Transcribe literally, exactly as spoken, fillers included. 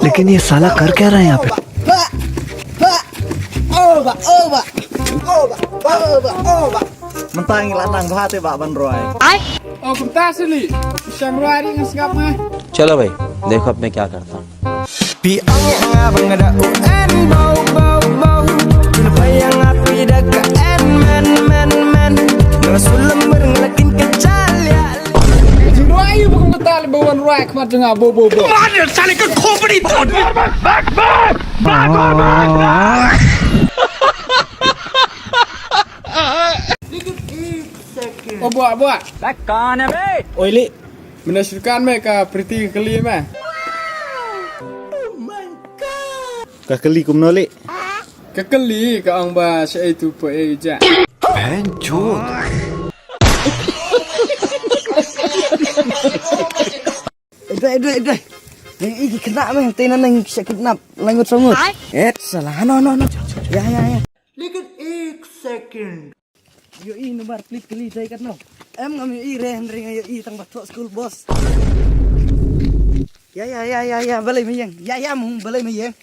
लेकिन ये साला कर क्या रहा है यहाँ पे? Ba! Ba! Oh, ba! Oh, ba! Oh, ba! Oh, ba! Oh, ba! Mynta ngi la nang bha te ba ban roi. Oh, kumta sili. Shang roi ri ngan sngap ma. चलो भाई, देखो अब मैं क्या करता हूँ। Pi ang ong abang ada un bau bau bau. Tun payang api da ka en men men men. Rasul lembar ngelakin kejal ya. Jing roi yu bukan kumta le bawan roi khmat jong nga bo bo bo. Oh, buah, buah. Oi, Li. Mynta shukan me ka priti ka kali me. Ka kali kumno, Li? Ka kali ka ong ba sha ei tu po ei ja. Edoi, edoi, edoi. Yang iki kena me, tena nang sha kidnap, langut sangut. Et, salah, no, no, no. Ya, ya, ya. Lekin ek second. Yo i number plate kali dai kat no. Em ngam yo i re Henry nga yo i tang ba thok school boss. Ya ya ya ya ya balai mayeng. Ya ya mung balai mayeng.